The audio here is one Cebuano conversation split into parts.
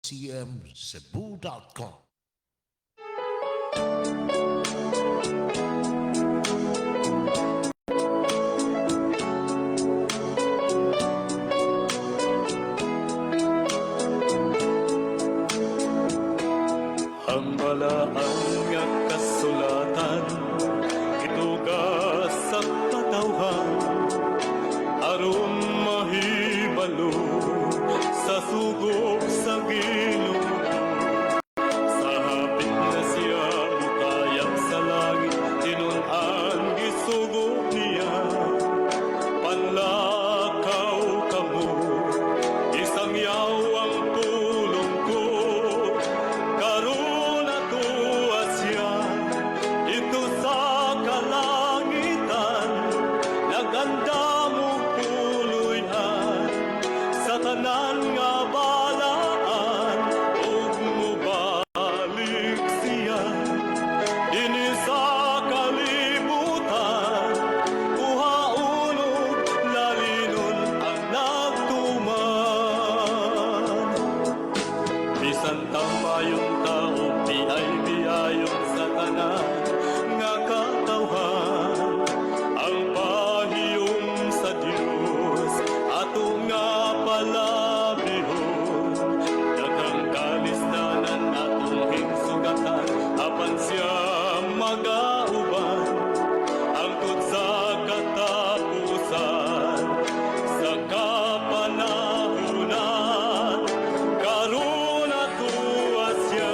cmcebu.com. Ang balaan nga kasulatan gituga sa katawhan aron mahibalo sa sugo sa Ginoo. Sa hapit na siya mukayab sa langit, tinun-an gisugo niya. Panlakaw kamo, isangyaw ang pulong ko. Karon atoa siya didto sa kalangitan, nagandam og puloy-an sa tanan nga balaan, ug mobalik siya dinhi sa kalibutan, kuhaon ug lalinon ang nagtuman. Bisan tamayong tao, biay-biayon sa tanan nga katawhan, ang pahiyom sa Dios ato nga palabihon. Daghang kalisdanan atong higsugatan, apan siya magauban hangtod sa katapusan sa kapanahunan. Karon atoa siya.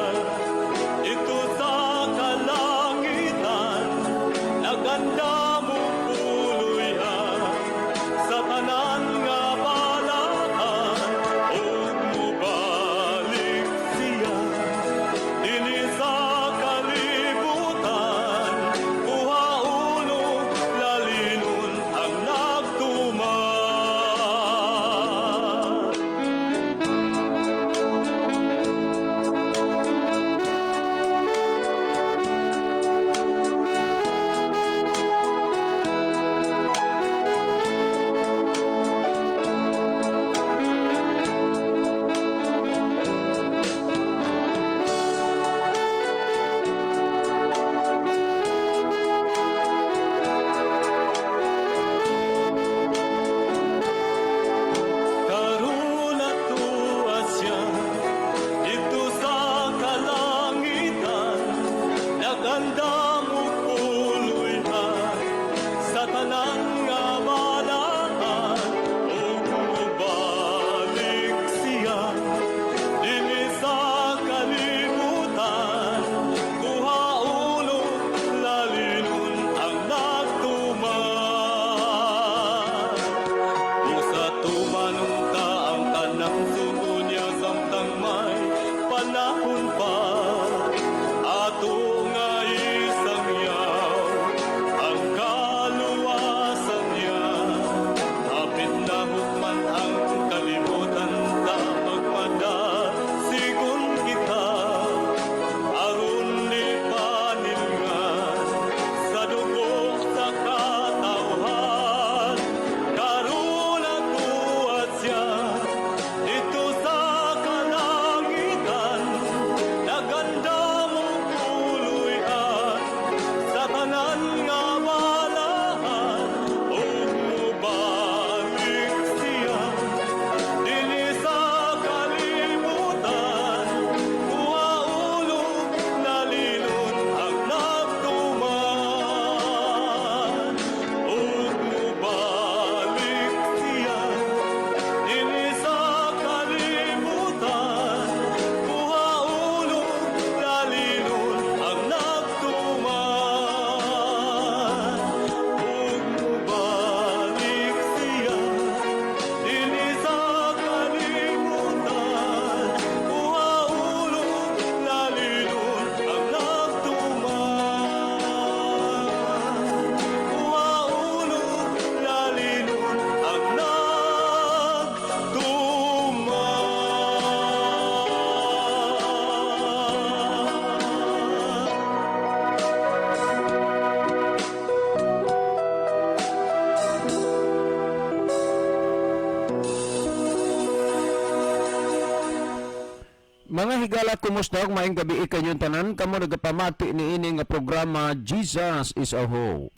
Mga higala, kumusta ug maayong gabi kanyong tanan? Kamo nagapamati niini nga programa, Jesus is a Hope.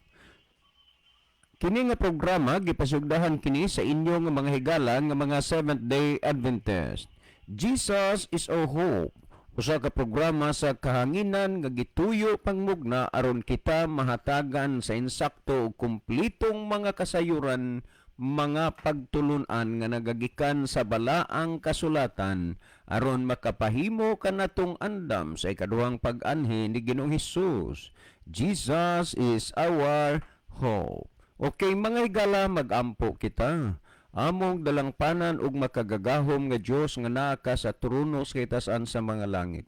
Kini nga programa gipasugdahan kini sa inyo nga mga higala nga mga Seventh Day Adventist. Jesus is a Hope. Usa ka programa sa kahanginan nga gituyo pangmugna aron kita mahatagan sa insakto ug kumplitong mga kasayuran, mga pagtulunan nga nagagikan sa balaang kasulatan aron makapahimo kanatong andam sa ikaduhang pag-anhi ni Ginoong Hesus. Jesus is our hope. Okay, mga higala, magampo kita. Among dalangpanan ug makagagahom nga Dios nga naa ka sa trono sa kitasan sa mga langit.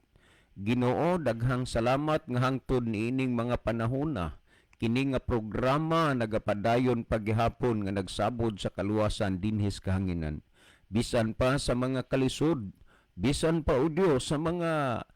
Ginoo, daghang salamat nga hangtod niining mga panahona kini nga programa nagapadayon paghihapon nga nagsabod sa kaluwasan dinhi sa kahanginan. Bisan pa sa mga kalisod, bisan pa, o Dios, sa mga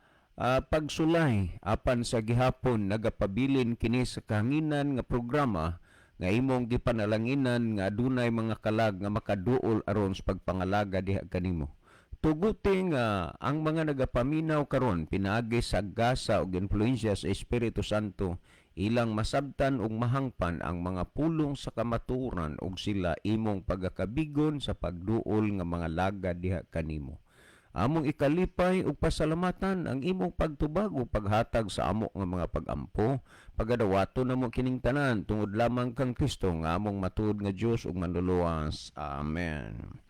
pagsulay, apan sa gihapon nagapabilin kini sa kahanginan nga programa nga imong gipanalanginan nga adunay mga kalag nga makaduol aron sa pagpangalaga diha kanimo. Tuguti nga ang mga nagapaminaw karon pinaagi sa gasa ug influensya sa Espiritu Santo, ilang masabtan ug mahangpan ang mga pulong sa kamatuoran ug sila imong pagakabigon sa pagduol nga mga laga diha kanimo. Among ikalipay ug pasalamatan ang imong pagtubag ug paghatag sa amo nga mga pagampo. Pagadawaton namo kining tanan tungod lamang kang Kristo nga among matuod nga Dios ug Manluluwas. Amen.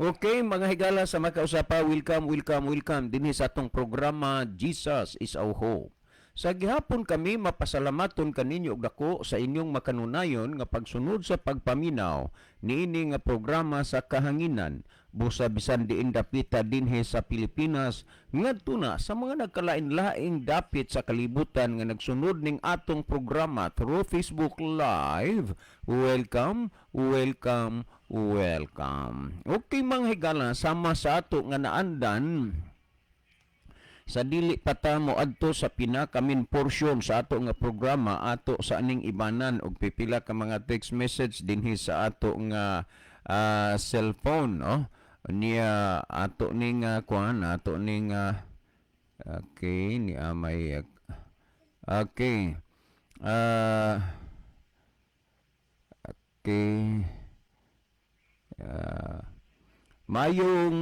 Okay, mga higala, sa makausapa, welcome, welcome, welcome dinhi sa atong programa, Jesus is Our Hope. Sa gihapon kami mapasalamaton kaninyo og dako sa inyong makanunayon nga pagsunod sa pagpaminaw niini nga programa sa kahanginan, busa bisan diin dapita dinhi sa Pilipinas ngadto na sa mga nagkalain-laing dapit sa kalibutan nga nagsunod ning atong programa through Facebook Live. Welcome, welcome, welcome. Okay, mga higala, sama sa ato nga naandan, sa dili pa ta mo adto sa pinaka main portion sa ato nga programa, ato sa aning ibanan og pipila ka mga text message dinhi sa ato nga cellphone, no? Niya ato ning kuan, ato ning okay ni may okay okay Mayong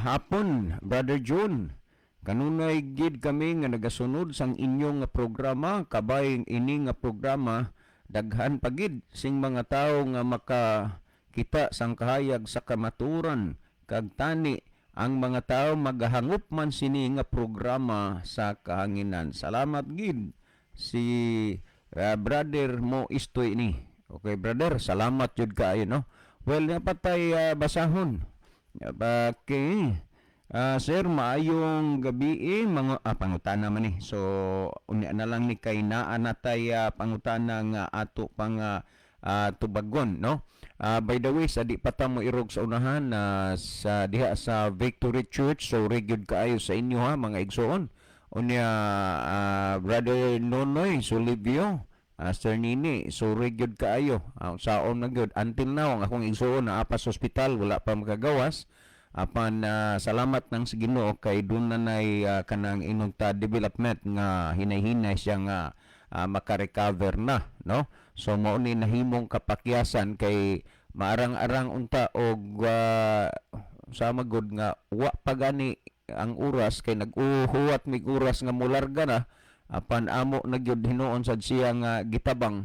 hapon, Brother John. Kanunay gid kami nga nagasunod sang inyong nga programa. Kabay ini nga programa daghan pagid sing mga tawo nga makakita sang kahayag sa kamaturan, kag tani ang mga tao magahangop man sini nga programa sa kahanginan. Salamat gid, si brother mo istoy ni. Okay, brother, salamat jud kaayo, no. Well, napatay basahon. Okay. Sir, maayong gabi eh, mga pangutana man ni. So, unya na lang ni kay naa natay pangutana nga ato pang tubagon, no? By the way, sa di pa ta mo irog sa unahan na sa diha sa Victory Church, so gyud kaayo sa inyo ha, mga igsoon. Unya Brother Nonoy Solivio, Sir Nini, so gyud kaayo. Saon na gyud until now ang akong igsoon naa pa sa ospital, wala pa makagawas. Apan salamat nang sa Ginoo kay duna nay kanang inog ta development nga hinay-hinay siya nga maka-recover na, no? So mao ni nahimong kapakyasan kay maarang-arang unta og sama gud nga wa pa gani ang oras kay nag-uhuwat mig oras nga mularga na, apan amo na gyud hinuon sad siya nga gitabang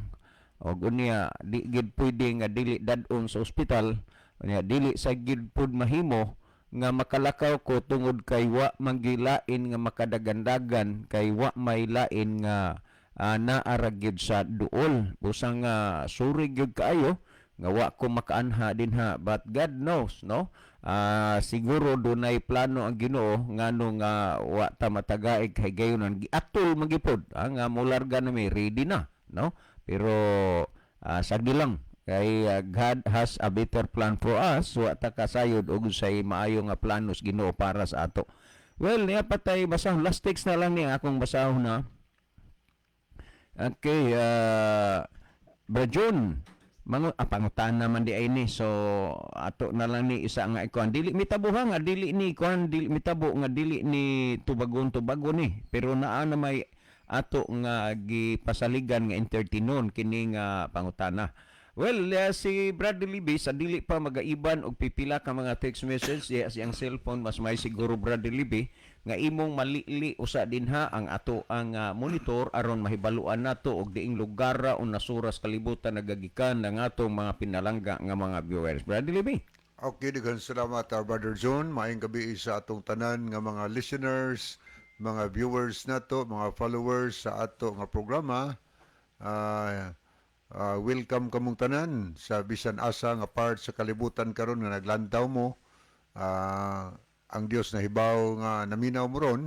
og unya di gid pwede nga dili dad-on sa ospital. Unya dili sa gid pud mahimo nga makalakaw ko tungod kay wa manggilain nga makadagandagan kay wa may lain nga naa ra gyud sa duol. Busa nga suri gyud kaayo nga wa ko makaanha dinha, but God knows, no? Siguro dunay plano ang Ginoo ngano nga wa ta matagaig kay gayonan giatol magipod nga mularga na mi, ready na, no? Pero sagdi lang kay God has a better plan for us. Wa ta kasayod og say maayo nga plano sa Ginoo para sa ato. Well, niya patay basahon, last text na lang niya akong basahon na. Okay, Bro John, Mga pangutana man di ay ni, so ato na lang ni isa nga ikuan. Dili mitabo ha, nga dili ni kuan, dili mitabo nga dili ni tubagon tubagon ni, pero naa na may ato nga gipasaligan nga entertainon kini nga pangutana. Well, si Bradley Libby sa dili pa magaiban og pipila ka mga text message diya siyang cellphone, mas may siguro, Bradley Libby, nga imong malili usa dinha ang ato ang monitor aron mahibaluan nato og diing lugar ra o nasuras kalibutan nagagikan ng atong mga pinalangga nga mga viewers. Bradley Libby. Okay, daghang salamat, Brother John. Maayong gabi sa atong tanan nga mga listeners, mga viewers nato, mga followers sa ato nga programa. Welcome kamong tanan sa bisan asa nga part sa kalibutan karon nga naglantaw mo. Ang Dios nahibaw nga naminaw mo ron.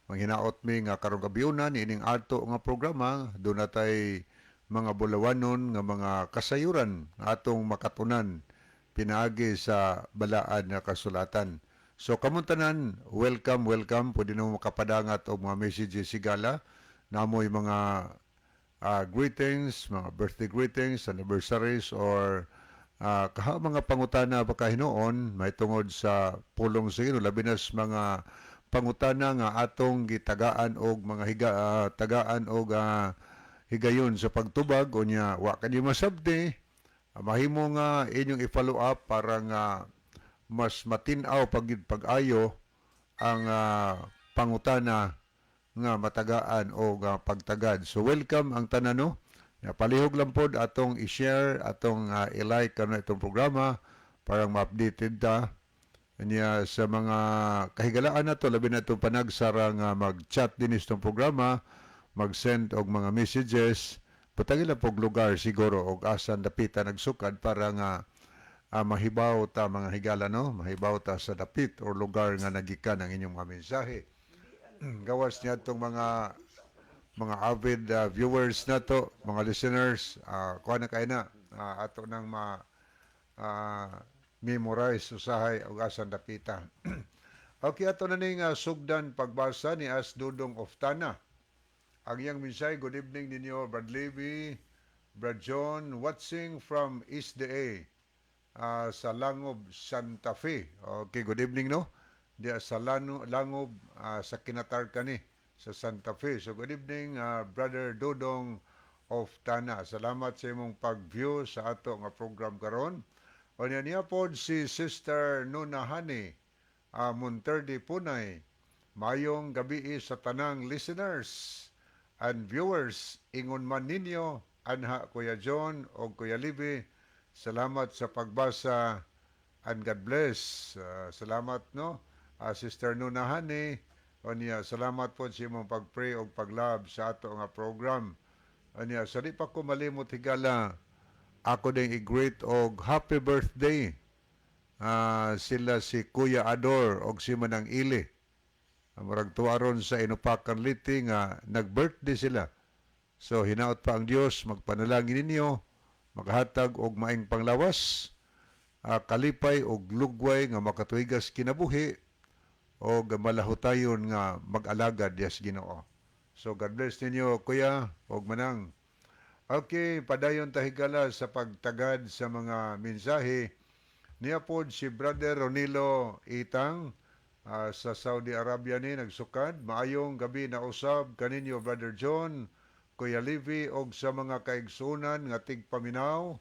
Manghinaot mi nga karong gabiuna niining ato nga programa duna tay mga bulawanon nga mga kasayuran nga atong makatunan pinaagi sa balaan nga kasulatan. So kamong tanan, welcome, welcome. Pwede na mo makapadangat og mga messages, higala. Namoy mga greetings, mga birthday greetings, anniversaries, or kaha mga pangutana baka hinuon may tungod sa pulong sa Ginoo, labi na sa mga pangutana nga atong gitagaan og mga tagaan og higayon sa pagtubag. Unya wa kanyo masabti, mahimo nga inyong i-follow up para nga mas matin-aw pag pag-ayo ang pangutana nga matagaan o pagtagad. So welcome ang tanan, no. Ya, palihog lang pod atong i-share, atong i-like ano itong programa para ma-updated ta. Nya sa mga kahigalaan nato, labi na itong panagsara nga mag-chat din itong programa, mag-send og mga messages, butangin lang pog lugar siguro og asan dapita nagsukad para nga mahibaw ta, mga higala, no, mahibaw ta sa dapit or lugar nga nagikan ang inyong mga mensahe. Gawas niya itong mga avid viewers nato, mga listeners, kuha na kay na ato nang ma memorize usahay og asan dapita. Okay, ato na ning sugdan pagbasa ni As Dudong Oftana. Ang iyang mensahe, "Good evening ninyo, Brad Levy, Brad John, watching from SDA sa Langob, Santa Fe." Okay, good evening, no? Diya sa Langob, sa Kinatarkan ni sa Santa Fe. So good evening, Brother Dudong of Tana. Salamat sa imong pag-view sa ato nga program karon. O niya niya pod si Sister Nuna Hani Monterde Punay. "Mayong gabi sa tanang listeners and viewers. Ingon man ninyo anha, Kuya John o Kuya Libby. Salamat sa pagbasa and God bless." Salamat, no. Sister Nuna Hani. O niya, salamat po sa imong pag-pray o pag-love sa ato nga program. O niya, sa di pa ko malimot, higala, ako din i-greet og happy birthday sila si Kuya Ador og si Manang Ili. Murag tuwaron sa Inupakan, Leyte nga nag-birthday sila. So hinaot pa ang Dios magpanalangin ninyo, makahatag og maing panglawas, kalipay og lugway nga makatuigas kinabuhi og malahutayon nga mag-alagad sa Ginoo. So God bless ninyo, Kuya og Manang. Okay, padayon ta, higala, sa pagtagad sa mga mensahe. Niya pod si Brother Ronilo Itang sa Saudi Arabia ni nagsukad. "Maayong gabi na usab kaninyo, Brother John, Kuya Levi og sa mga kaigsunan nga tigpaminaw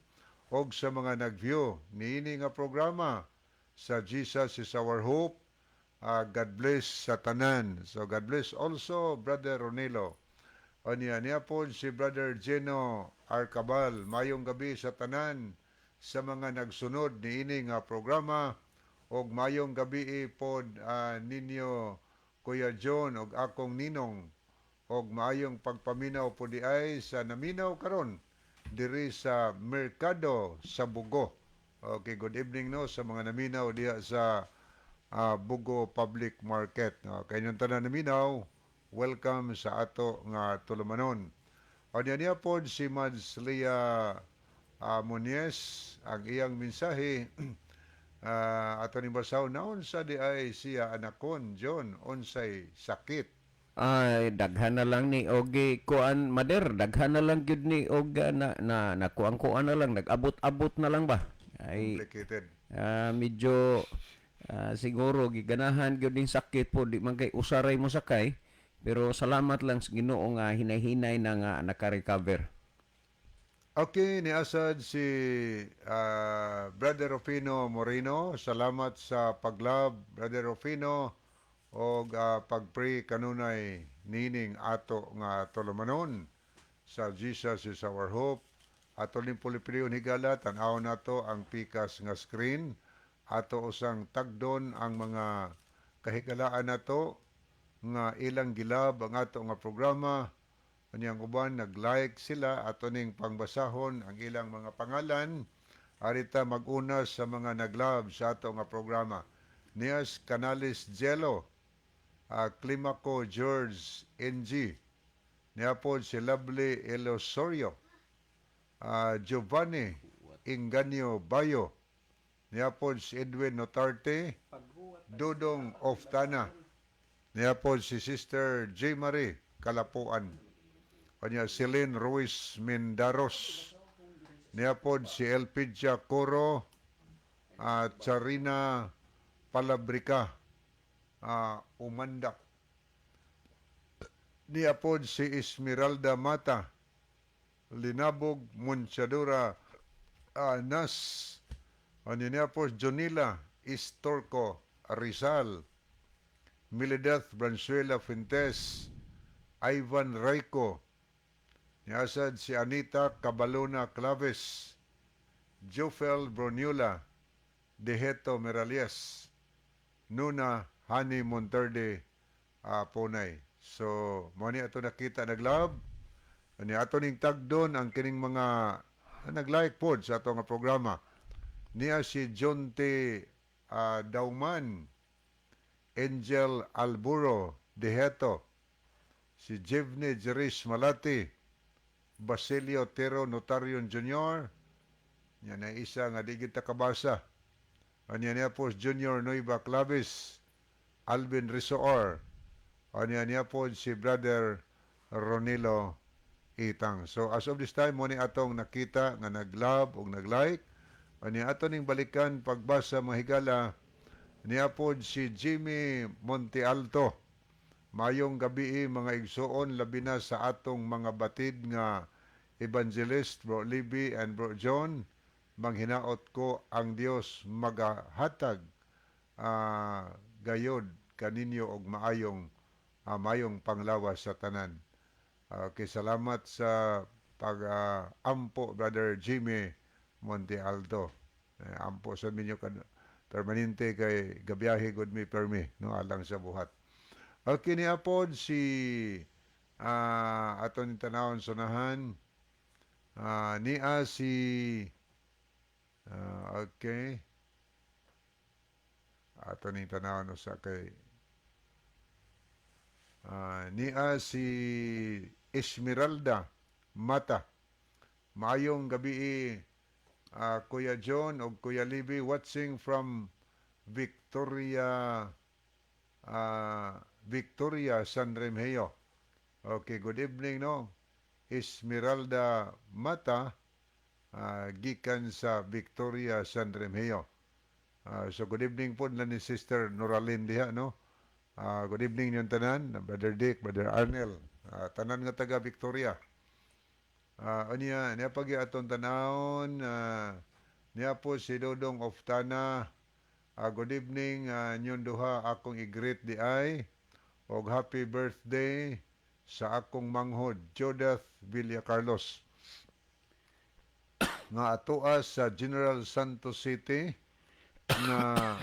og sa mga nag-view niini nga programa sa Jesus is Our Hope. God bless sa tanan." So God bless also, Brother Ronilo. O niya, niya po si Brother Gino Arcabal. "Mayong gabi sa tanan sa mga nagsunod niini nga programa og mayong gabi pod ninyo, Kuya John og akong ninong, og maayong pagpaminaw po di ay sa naminaw karon diri sa Merkado sa Bugo." Okay, good evening, no, sa mga naminaw diha sa Bugo Public Market. No, kay tanan naminaw, welcome sa ato nga tulumanon. O niya niya pod si Mads Lia Muñez, ang iyang mensahe ato ni basaw na, "Unsa di ay siya anakon, John, unsay sakit?" Ay, daghan na lang ni og kuan, Mader, daghan na lang gyud ni og na na nakuan-kuan na lang, nag-abot-abot na lang ba? Ay Complicated. Medyo siguro giganahan gyud ning sakit po, di man kay usaray mo sakay, pero salamat lang sa Ginoo nga hinay-hinay na nga naka-recover. Okay, niasad si Brother Rufino Moreno. Salamat sa paglove, Brother Rufino, og pag-pray kanunay nining ato nga tulumanon sa Jesus Is Our Hope. Ato ning pulipilion, higala, tan-aw nato ang pikas nga screen. Ato usang tagdon ang mga kahigalaan nato nga ilang gi-love ang ato nga programa. Kanyang uban nag-like sila, ato ning pangbasahon ang ilang mga pangalan. Arita mag-una sa mga nag-love sa ato nga programa. Nias Canales Jello, Climaco George NG, niya po si Lovely Elosorio, Giovanni Inganyo Bayo, niya po si Edwin Notarte, Dudong Oftana, niya po si Sister J. Marie Kalapuan, kanya Celine Ruiz Mendaros, niya po si Elpidia Coro, at Charina Palabrica, Umandak. Niya po si Esmeralda Mata, Linabog Monchadura Nas, ano niya po Jonila Istorco Rizal, Milideth Branzuela Fuentes, Ivan Rayco, niasad si Anita Cabalona Claves, Jofel Broniula, Deheto Meralies, Nuna Hani Monterde Ponay. So, mo ni ato nakita nag-love. Ani ato ning tagdon ang kining mga nag-like pod sa ato nga programa. Niya si John T. Dauman, Angel Alburo Deheto, si Jevne Jeris Malati, Basilio Tero Notarion Jr., yan na isa nga di kita kabasa. Anya niya po si Junior Nueva Claves, Alvin Rizoor, anya niya po si Brother Ronilo Itang. So as of this time, mo ni atong nakita nga nag-love o nag-like. Anya ato ning balikan pagbasa, mga higala, niya po si Jimmy Montealto. "Mayong gabi mga igsuon, labi na sa atong mga batid nga evangelist, Bro Libby and Bro John. Manghinaot ko ang Dios magahatag gayod kaninyo og maayong panglawas sa tanan." Okay, salamat sa pag-ampo, Brother Jimmy Monte Alto. Eh, ampo sa minyo kan permanente kay gabiyahe gud mi permi no alang sa buhat. Okay, ni apod si aton tanawon sunahan niya si okay, ato ning tanawon usa kay niya si Esmeralda Mata. "Maayong gabi Kuya John o Kuya Libby, watching from Victoria San Remigio." Okay, good evening, no. Esmeralda Mata gikan sa Victoria San Remigio. So good evening po na ni Sister Noralyn diha, no. Good evening niyong tanan, Brother Dick, Brother Arnel, tanan nga taga Victoria. Unya, niya pag atong tanawon, niya po si Dodong Oftana. "Good evening inyong duha, akong i-greet di ay og happy birthday sa akong manghod Jodeth Villa Carlos nga atoa sa General Santos City nga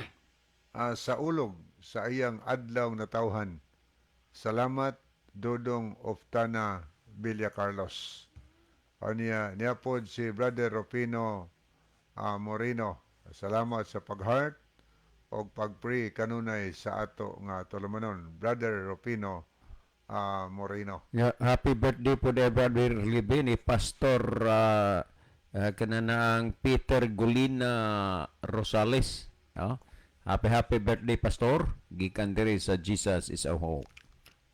sa ulog sa iyang adlaw na tawhan. Salamat, Dodong Oftana Villa Carlos." Aniya niya po si Brother Rufino Moreno. Salamat sa pag-heart o pag-pray kanunay sa ato nga tulumanon. Brother Rufino Moreno. Yeah, happy birthday po de Brother Libe ni Pastor kananang Peter Gulina Rosales. No? Happy happy birthday, Pastor, gikan diri sa Jesus Is Our Hope.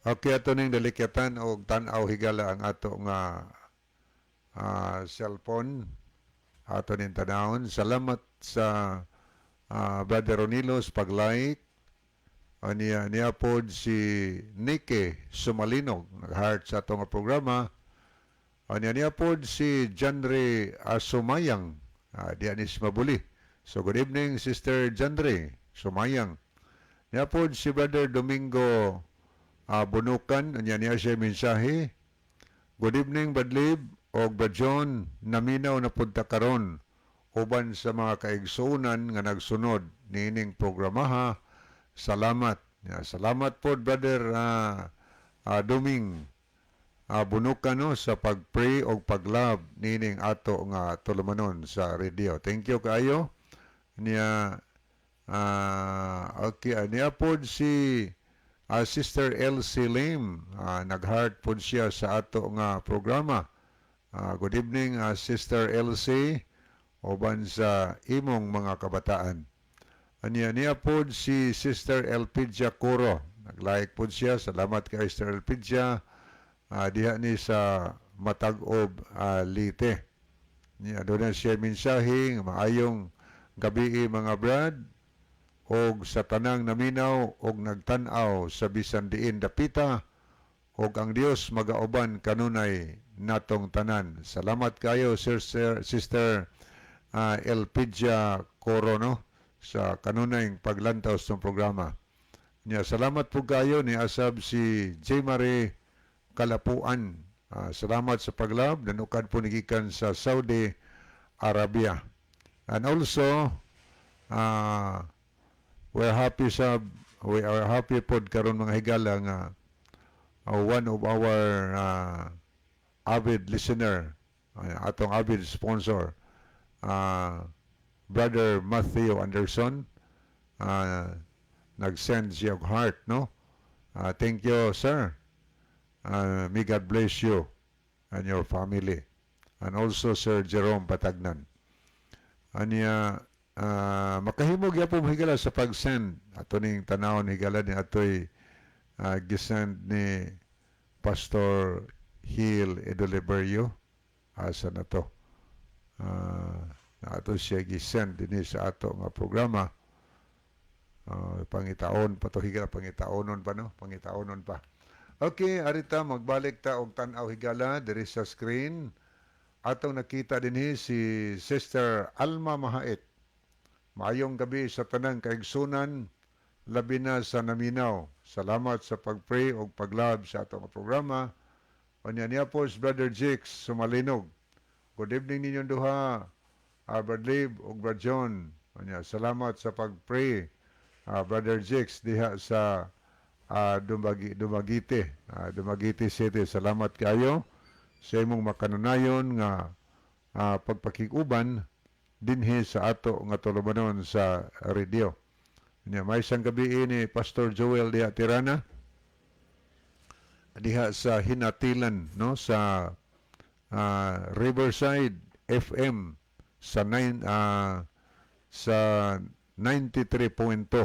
Okay, ato ning dalikyatan og tan-aw, higala, ang ato nga cellphone. Ato ning tanawon. Salamat sa Brother Ronilo sa pag-like. Niya niya pod si Nike Sumalinog, nag-heart sa ato nga programa. Niya niya pod si Janre Asumayang, diya ni Mabuli. So good evening, Sister Janre Sumayang. Niya pod si Brother Domingo Bunukan, niya niya siya mensahe. "Good evening, Brad Lib og Brad John, naminaw na punta karon uban sa mga kaigsuonan nga nagsunod niining programaha. Salamat." Ya, salamat po, Brother Doming Bunukan, no, sa pag-pray og pag-love niining ato nga tulumanon sa radio. Thank you kaayo. Niya okay, niya pod si Sister Elsie Lim, nag-heart pod siya sa ato nga programa. Good evening, Sister Elsie, uban sa imong mga kabataan. Aniya niya pod si Sister Elpidia Coro. Nag-like pod siya. Salamat kay Sister Elpidia. Diha ni sa Matag-ob, Leyte. Niya doon na siya mensahe nga "Maayong gabi, mga brad og sa tanang naminaw og nagtan-aw sa bisan diin dapita, og ang Dios magauban kanunay natong tanan." Salamat kayo, Sister Elpidia Coro, no, sa kanunay paglantaw sa programa. Nya salamat po kayo ni asab si J. Marie Kalapuan. Salamat sa pag-love, nanukad po ni gikan sa Saudi Arabia. And also we are happy pod karon, mga higala, nga one of our avid listener, atong avid sponsor, Brother Matthew Anderson, nag-send siya og heart, no? Thank you, sir. May God bless you and your family. And also Sir Jerome Patagnan. Anya, makahimo gyapon mo, higala, sa pag-send. Ato ning tanawon, higala, ni atoy gisend ni Pastor Hill Edoliberio. Asa na to? Na ato siya gisend dinhi sa ato nga programa. Pangitaon pa to, higala, pangitaonon pa, no? Pangitaonon pa. Okay, arita magbalik ta og tan-aw, higala, diri sa screen. Atong nakita dinhi si Sister Alma Mahait. "Maayong gabi sa tanang kaigsunan, labi na sa naminaw. Salamat sa pag-pray og pag-love sa atong programa." Unya niya po si Brother Jakes Sumalinog. "Good evening ninyong duha, Brad Lib ug Brad John." Unya salamat sa pag-pray, Brother Jakes, diha sa Dumaguete City. Salamat kayo sa imong makanunayon nga pagpakig-uban dinhi sa ato nga tulumanon sa radio. Nya may isang gabi ni Pastor Joel diha Tirana diha sa Hinatilan, no, sa Riverside FM sa 9 sa 93.2.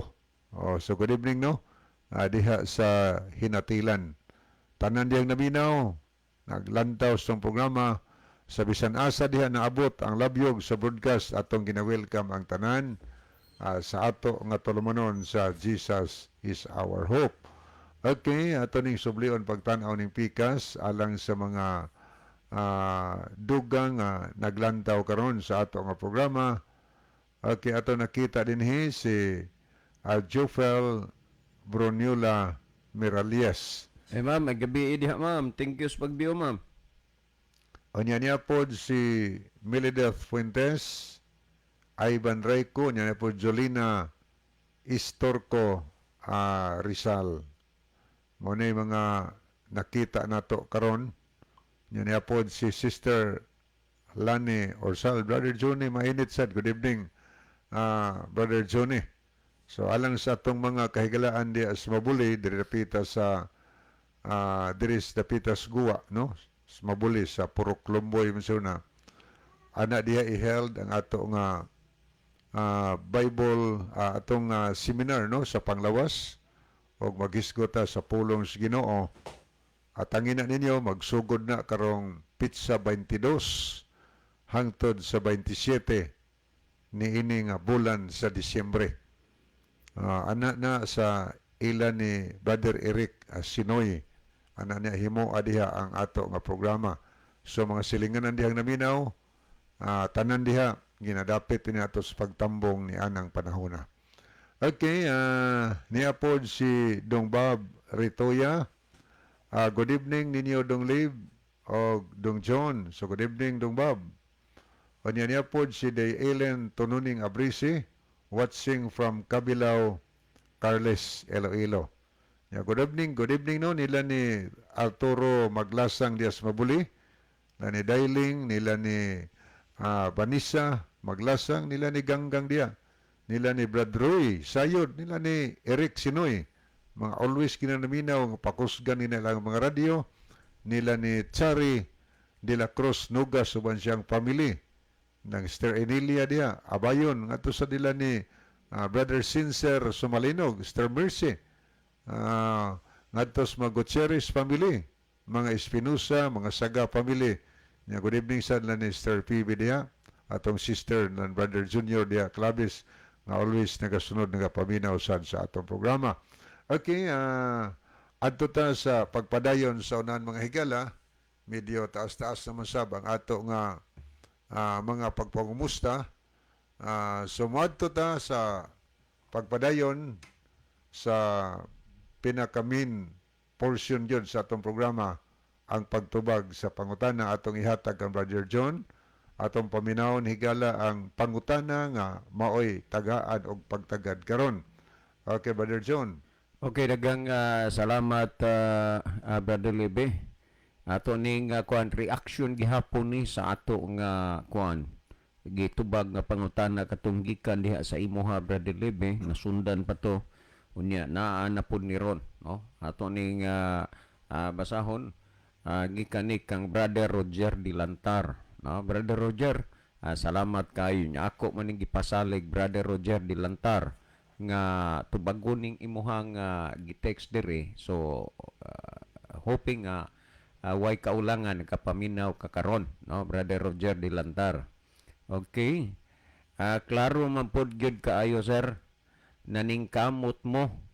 Oh, so good evening, no, diha sa Hinatilan. Tanan diyang naminaw, naglantaw sa programa sa bisan asa diha naabot ang labyog sa broadcast, atong gina-welcome ang tanan sa ato nga tulumanon sa Jesus is Our Hope. Okay, ato ning sublion pagtan-aw ning pikas alang sa mga dugang naglantaw karon sa ato nga programa. Okay, ato nakita dinhi si Jofel Brunula Miralies. Eh ma'am, may gabi diha, ma'am. Thank you sa pagbiyo, ma'am. Unya niya pod si Milideth Fuentes, Ivan Reyco, niya niya pod Jolina Istorco Rizal. Mao na yung mga nakita nato karon. Niya niya pod si Sister Lani Orsal. Brother Johnny, mainit sad. Good evening, Brother Johnny. So alang sa atong mga kahigalaan di sa Mabuli, diri dapita sa diri sa dapita sa Guwa, no? Sa Mabuli sa Purok Lumboy man na. Ana diha i-held ang ato nga Bible atong seminar, no, sa panglawas. Og maghisgot ta sa pulong sa Ginoo. At ang ina ninyo magsugod na karong petsa 22 hangtod sa 27 niini nga bulan sa Disyembre. Ana na sa ila ni Brother Eric Sinoy. Ana niya himo diha ang ato nga programa. So mga silinganan dihang naminaw, tanan diha ginadapit ni ato sa pagtambong ni anang panahona. Okay, niya pod si Dong Bob Ritoya. Good evening ninyo, Dong Liv o Dong John. So good evening, Dong Bob. Unya niya pod si Day Ellen Tununing Abrisi, watching from Cabilao, Carles, Iloilo. Ya, good evening no nila ni Arturo Maglasang Diaz Mabuli, nila ni Dailing, nila ni Vanessa Maglasang, nila ni Ganggang Dia, nila ni Brad Roy Sayod, nila ni Eric Sinoy, mga always kinanaminaw, nga pakusgan nila ang mga radyo, nila ni Chari de la Cruz Nugas uban siyang family, ng Sister Emilia dia, Abayon, ngadto sa nila ni Brother Sincer Sumalinog, Sister Mercy, ngadto sa mga Gutierrez family, mga Espinosa, mga Saga family. Nya good evening sa nila ni Sister PB diha, atong sister ng Brother Junior diha, Clavis, nga always nagasunod, nagapaminaw sad sa atong programa. Okay, adto ta sa pagpadayon sa unahan, mga higala, medyo taas-taas naman sab ang ato nga mga pagpangumusta. So moadto ta sa pagpadayon sa pinaka-main portion yun sa atong programa, ang pagtubag sa pangutana. Atong ihatag kang Brother John, atong paminawon, higala, ang pangutana nga maoy tagaan og pagtagad karon. Okay, Brother John. Okay, daghang salamat, Brother Lebe. Ato ning kuan, reaction gihapon ni sa ato nga kuan gitubag nga pangutana katong gikan diha sa imuha, Brother Lebe, nasundan pa to. Unya naa na pud ni ron, no? Ato ning basahon, gikan ni kang Brother Roger Dilantar, no? Brother Roger, salamat kayo nya. Ako man ning gipasalig, Brother Roger Dilantar, nga tubagon ning imuhang gi-text diri. So hoping nga way kaulangan, kapaminaw ka karon, no, Brother Roger Dilantar? Okay, klaro man pod gyud kaayo, sir, naningkamot mo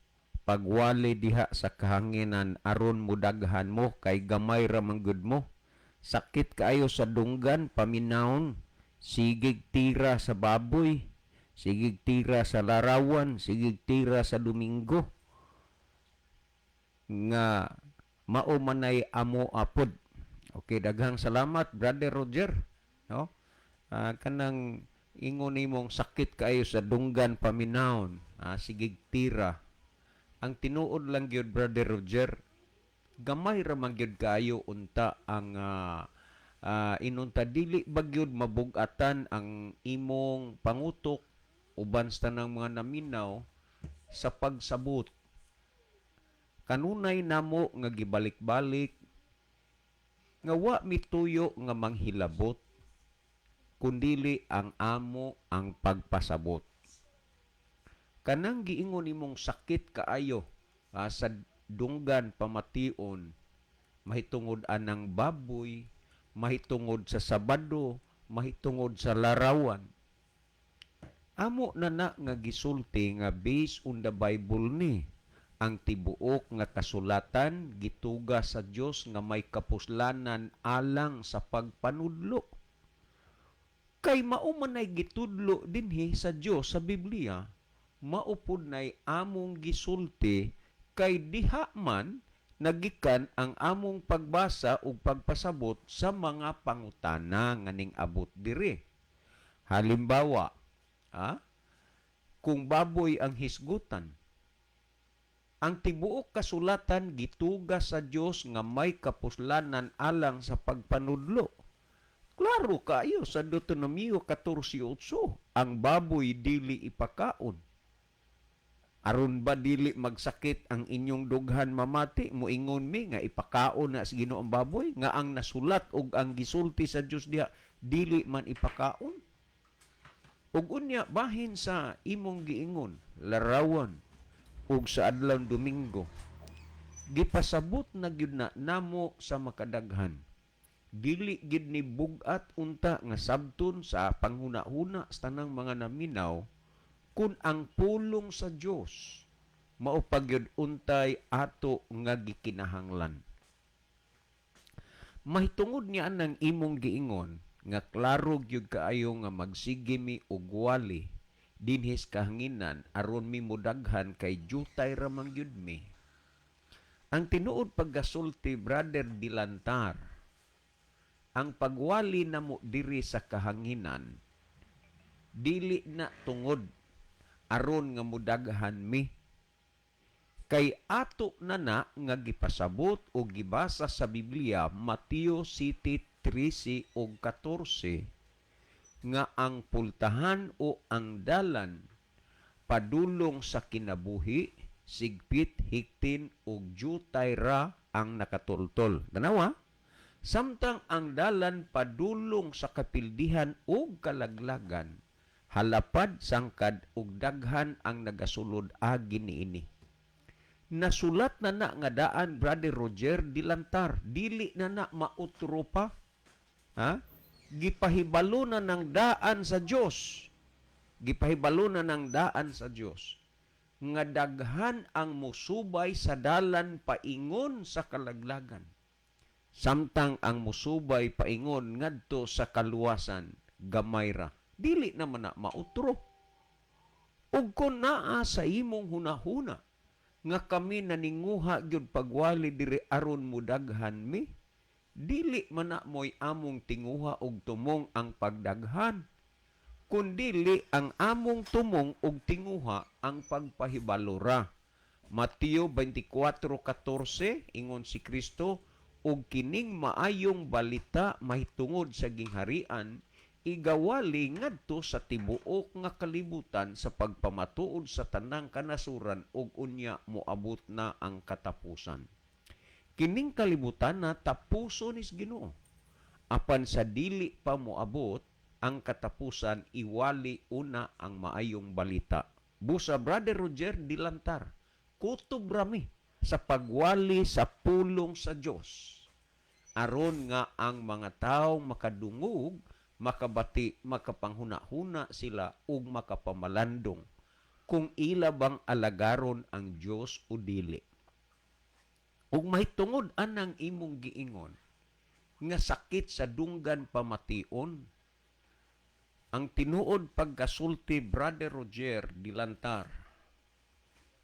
pagwali diha sa kahanginan aron mudaghan mo kay gamay ra man gud mo. Sakit kaayo sa dunggan paminawon, sigig tira sa baboy, sigig tira sa larawan, sigig tira sa Domingo nga mao manay amo apod. Okay, daghang salamat, Brother Roger, no? Kanang ingon nimong sakit kaayo sa dunggan paminawon, sigig tira. Ang tinuod lang gyud, Brother Roger, gamay ra man gyud kaayo unta ang inunta dili ba gyud mabugatan ang imong pangutok uban sa tanang mga naminaw sa pagsabot. Kanunay namo nga gibalik-balik nga wa mituyo nga manghilabot kundili ang amo ang pagpasabot. Kanang giingon nimong sakit kaayo sa dunggan pamation mahitungod anang baboy, mahitungod sa Sabado, mahitungod sa larawan, amo na na nga gisulti nga based on the Bible ni. Ang tibuok nga kasulatan gituga sa Dios nga may kapuslanan alang sa pagpanudlo. Kay mao man ay gitudlo dinhi sa Dios sa Biblia, mao pud nay among gisulti kay diha man nagikan ang among pagbasa ug pagpasabot sa mga pangutana nga ning abot diri. Halimbawa, kung baboy ang hisgutan, ang tibuok kasulatan gituga sa Dios nga may kapuslanan alang sa pagpanudlo. Klaro kaayo sa Deuteronomio 14:8, ang baboy dili ipakaon. Aron ba dili magsakit ang inyong dughan mamati, moingon mi nga ipakaon na sa Ginoo ang baboy nga ang nasulat og ang gisulti sa Dios diha dili man ipakaon? Ug unya bahin sa imong giingon larawan. Ug sa adlaw Domingo, gipasabot na gyud na namo sa makadaghan. Dili gyud ni bug-at unta nga sabton sa panghuna-huna sa tanang mga naminaw kung ang pulong sa Dios mao pa gyud untay ato nga gikinahanglan. Mahitungod niya nang imong giingon nga klaro gyud kaayo nga magsige mi og wali dinhis kahanginan aron mi mudaghan kay jutay ra man gyud mi. Ang tinuod pagkasulti, Brother Dilantar, ang pagwali namo diri sa kahanginan dili na tungod aron nga mudaghan mi, kay ato na na nga gipasabot o gibasa sa Biblia, Mateo 7:13 ug 14, nga ang pultahan o ang dalan padulong sa kinabuhi sigpit, hiktin ug jutay ra ang nakatultol. Tanawa, samtang ang dalan padulong sa kapildihan ug kalaglagan halapad, sangkad ug daghan ang nagasulod agi niini. Nasulat na na nga daan, Brother Roger Dilantar, dili na na mautro pa, ha? Gipahibalo na ng daan sa Dios, gipahibalo na ng daan sa Dios nga daghan ang musubay sa dalan paingon sa kalaglagan, samtang ang musubay paingon ngadto sa kaluwasan gamay ra. Dili naman na mautro. Ug kon naa sa imong hunahuna nga kami naninguha gyud pagwali diri aron mudaghan mi, dili man na mo'y among tinguha og tumong ang pagdaghan, kundili ang among tumong og tinguha ang pagpahibalo ra. Mateo 24:14, ingon si Kristo, "Ug kining maayong balita mahitungod sa gingharian igawali ngadto sa tibuok nga kalibutan sa pagpamatuod sa tanang kanasuran, ug unya moabot na ang katapusan." Kining kalibutan na tapuson is Ginoo. Apan sa dili pa moabot ang katapusan, iwali una ang maayong balita. Busa, Brother Roger Dilantar, kutob rami sa pagwali sa pulong sa Dios aron nga ang mga tawo makadungog, makabati, makapanghuna-huna sila ug makapamalandong kung ila bang alagaron ang Dios o dili. Ug mahitungod anang imong giingon nga sakit sa dunggan pamation, ang tinuod pagkasulti, Brother Roger Dilantar,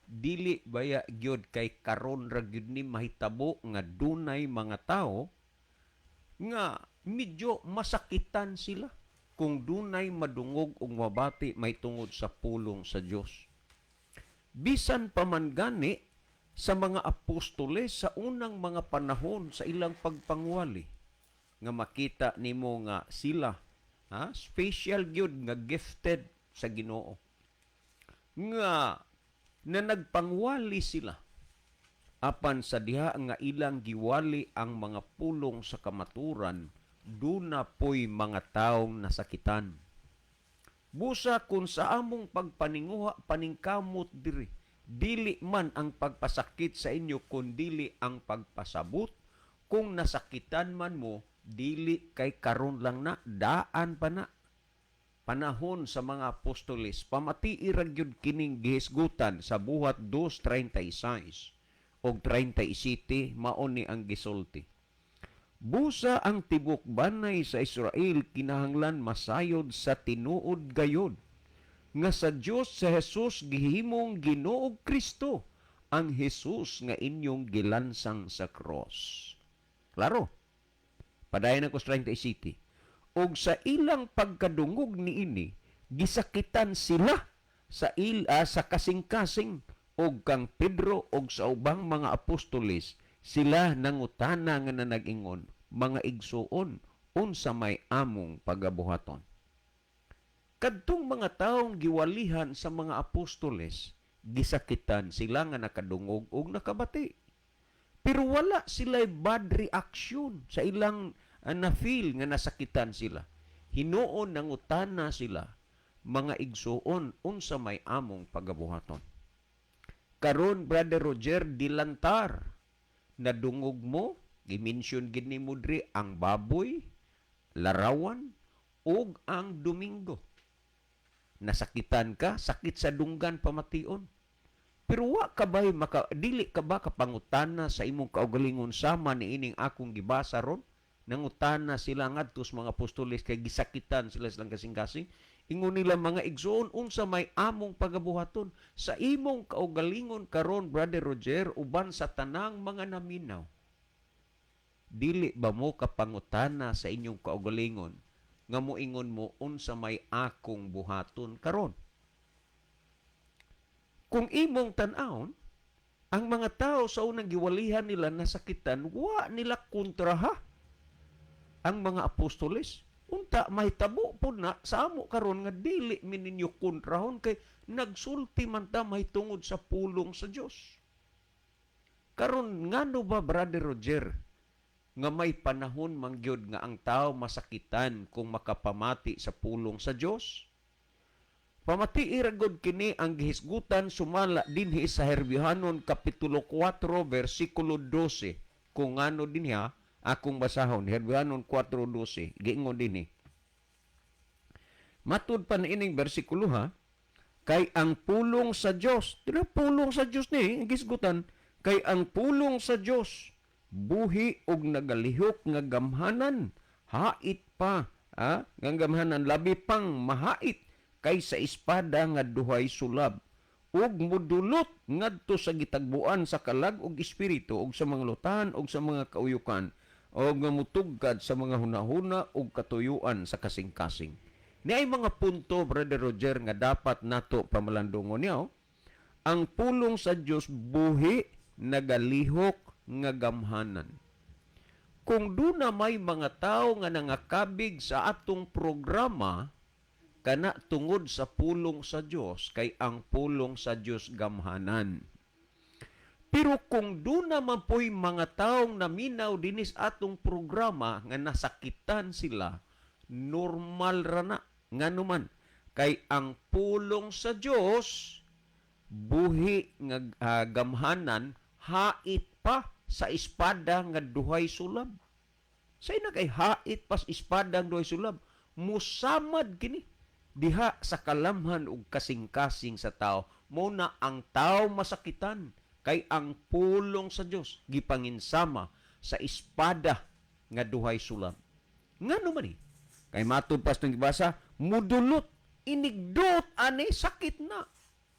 dili baya gyud kay karon ra gyud ni mahitabo nga dunay mga tawo nga medyo masakitan sila kung dunay madungog ug mabati may tungod sa pulong sa Dios. Bisan pa man gani sa mga apostoles sa unang mga panahon sa ilang pagpangwali, nga makita nimo nga sila, ha, special gyud nga gifted sa Ginoo nga na nagpangwali sila, apan sa diha nga ilang giwali ang mga pulong sa kamaturan, duna poy mga taong nasakitan. Busa kung sa among pagpaninguha, paningkamot diri, dili man ang pagpasakit sa inyo kundili ang pagpasabot kung nasakitan man mo, dili kay karon lang na, daan pa na. Panahon sa mga apostoles, pamatii ra gyud kining gihisgutan sa Buhat 2:36 og 37, mao ni ang gisulti: "Busa ang tibok banay sa Israel kinahanglan masayod sa tinuod gayod nga sa Dios sa Jesus gihimong Ginoo ug Kristo ang Jesus nga inyong gilansang sa cross." Klaro. Padayon ako sa 37. "Ug sa ilang pagkadungog niini, gisakitan sila sa kasing-kasing, ug kang Pedro ug sa ubang mga apostoles sila nangutana nga nanag-ingon, 'Mga igsuon, unsa may among pagabuhaton?'" Kadtong mga taong giwalihan sa mga apostoles, gisakitan sila nga nakadungog og nakabati. Pero wala sila bad reaction sa ilang na-feel nga nasakitan sila. Hinuon nangutana sila, "Mga igsuon, unsa may among pagabuhaton?" Karon, Brother Roger Dilantar, nadungog mo, gi-mention gid nimo diri ang baboy, larawan ug ang Domingo. Nasakitan ka, sakit sa dunggan pamation. Pero wa ka ba maka dili ka ba kapangutana sa imong kaugalingon sama niining akong gibasa ron? Nangutana sila ngadto sa mga apostoles kay gisakitan sila silang kasing-kasing. Ingon nila, "Mga igsoon, unsa may among pagabuhaton?" Sa imong kaugalingon karon, Brother Roger, uban sa tanang mga naminaw, dili ba mo kapangutana sa inyong kaugalingon nga moingon mo, "Unsa may akong buhaton karon?" Kung imong tan-awon, ang mga tao sa unang giwalihan nila nasakitan, wa nila kontraha ang mga apostoles. Unta mahitabo po na sa amo karon nga dili mi ninyo kontrahon kay nagsulti man ta mahitungod sa pulong sa Dios. Karon, ngano ba, Brother Roger, nga may panahon mangyod nga ang tao masakitan kung makapamati sa pulong sa Dios? Pamatii ra gud kini ang gihisgutan sumala dinhi sa Herbyohanon kapitulo 4 bersikulo 12. Kung ngano dinhi akong basahon, Herbyohanon 4:12, giingon dinhi. Matud pa niining bersikulo ha, kay ang pulong sa Dios, tira pulong sa Dios ni ang gisgutan, kay ang pulong sa Dios buhi og nagalihok nga gamhanan, hait pa, ha, nga gamhanan, labi pang mahait kaysa espada nga duhay sulab, ug mudulot ngadto sa gitagbuan sa kalag ug espiritu ug sa mga lutahan ug sa mga kauyukan, ug nga mutugkad sa mga hunahuna ug katuyuan sa kasing-kasing. Ni ay mga punto, Brother Roger, nga dapat nato pamalandungon niya. Ang pulong sa Dios buhi, nagalihok nga gamhanan. Kung duna may mga tao nga nangakabig sa atong programa kana tungod sa pulong sa Dios, kay ang pulong sa Dios gamhanan. Pero kung duna man po'y mga taong naminaw dinis atong programa nga nasakitan sila, normal ra na. Ngano man, kay ang pulong sa Dios buhi nga gamhanan, hait pa sa espada nga duhay sulab. Say na kay hait pa sa espada nga duhay sulab, musamad kini diha sa kalamhan ug kasing-kasing sa tao. Mo na ang tao masakitan kay ang pulong sa Dios gipanginsama sa espada nga duhay sulab. Ngano man ni? Kay matud pas nang gibasa, mudulot, inigdot ani, sakit na.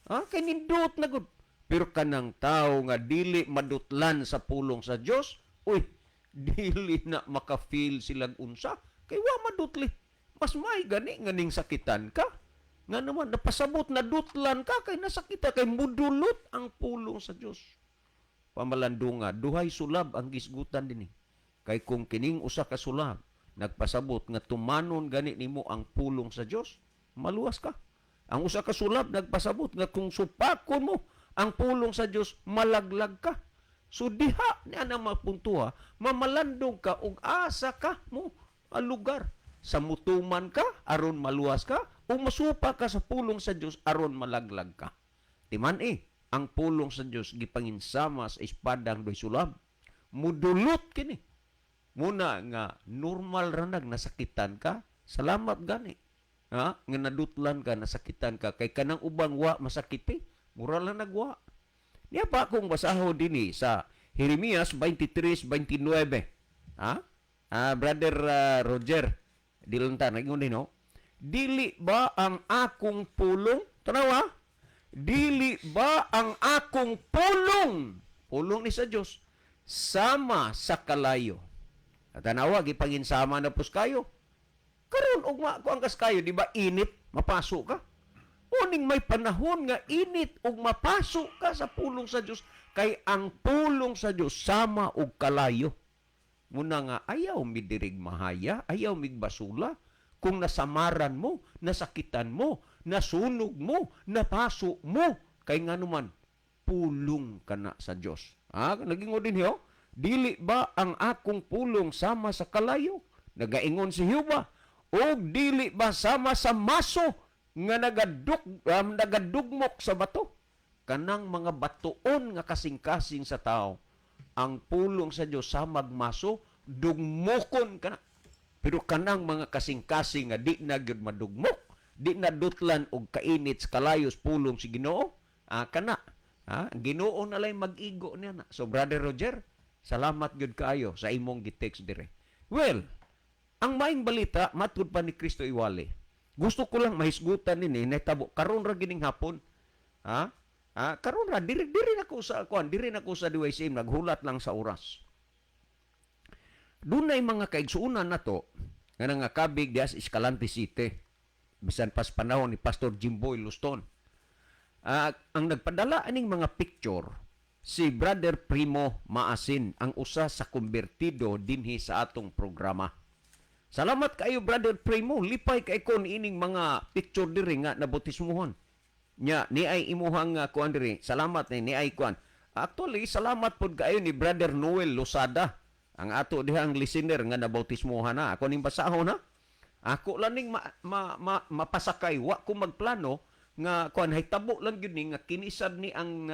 Ha? Kay nindot na gud. Pero kanang tao nga dili madutlan sa pulong sa Dios, uy, dili na maka-feel silang unsa kay wa madutli. Mas may gani nga ning sakitan ka. Nga naman napasabot na dutlan ka kay nasakita kay mudulot ang pulong sa Dios. Pamalandunga, duhay sulab ang gisgutan dinhi. Kay kung kining usa ka sulab nagpasabot nga tumanon gani nimo ang pulong sa Dios, maluwas ka. Ang usa ka sulab nagpasabot nga kung supakon mo ang pulong sa Dios, malaglag ka. So diha ni anang mapuntuha, mamalandong ka og asa ka mo ang lugar. Sa mutuman ka aron maluwas ka, o masupa ka sa pulong sa Dios aron malaglag ka. Timan eh, ang pulong sa Dios gipanginsama sa espadang duhay sulab. Mudulot kini. Muna nga normal ra nag nasakitan ka, salamat gani. Ha? Nga nadutlan ka, nasakitan ka kay kanang ubang wa masakiti, mura lang nagwa. Niya pa akong basahon dinhi sa Jeremias 23:29. Ha? Ah, Brother Roger, dilantan nag-ingon din, no? Dili ba ang akong pulong? Tanawa? Dili ba ang akong pulong? Pulong ni sa Dios sama sa kalayo. At tanawa, gipanginsama na pus kayo. Karon ugma ko ang kaskayo, di ba init, mapaso ka? Uning may panahon nga init ug mapaso ka sa pulong sa Dios kay ang pulong sa Dios sama og kalayo. Muna nga ayaw midirig mahaya, ayaw migbasula. Kung nasamaran mo, nasakitan mo, nasunog mo, napaso mo, kay nga naman, pulong ka na sa Dios. Ha? Nagingon din hiyo, dili ba ang akong pulong sama sa kalayo? Nagaingon si Jehova. O dili ba sama sa maso nga nagadugmok sa bato? Kanang mga batuon nga kasing-kasing sa tao, ang pulong sa Dios sa magmaso, dugmokon kana. Pero kanang mga kasing-kasing nga di na gyud madugmok, di na dutlan og kainit sa kalayos pulong si Ginoo, kana. Ang Ginoo na lay mag-igo niya na. So Brother Roger, salamat gyud kaayo sa imong gi-text dire. Well, ang maing balita matud pa ni Kristo iwali. Gusto ko lang mahisgutan nini nahitabo karon ra gining hapon. Ha? Karon ra diri diri na ko sa kuan, diri na ko sa DYCM, naghulat lang sa oras. Dunay mga kaigsuonan nato nga nangakabig diha sa Escalante City. Bisan pas panahon ni Pastor Jimboy Luston. Ang nagpadala aning mga picture si Brother Primo Maasin, ang usa sa konbertido dinhi sa atong programa. Salamat kayo, Brother Primo, lipay kay ko ining mga picture diri nga nabautismuhon. Nya ni ay imuhang kuan diri. Salamat ni ay kuan. Actually, salamat pod kaayo ni Brother Noel Losada. Ang ato dihang listener nga nabautismuhan na. Ako ning basahon ha. Ako lang ning ma, ma, ma, mapasakay, wa ko magplano nga kuan, haytabo lang gyud ni nga kinisad ni ang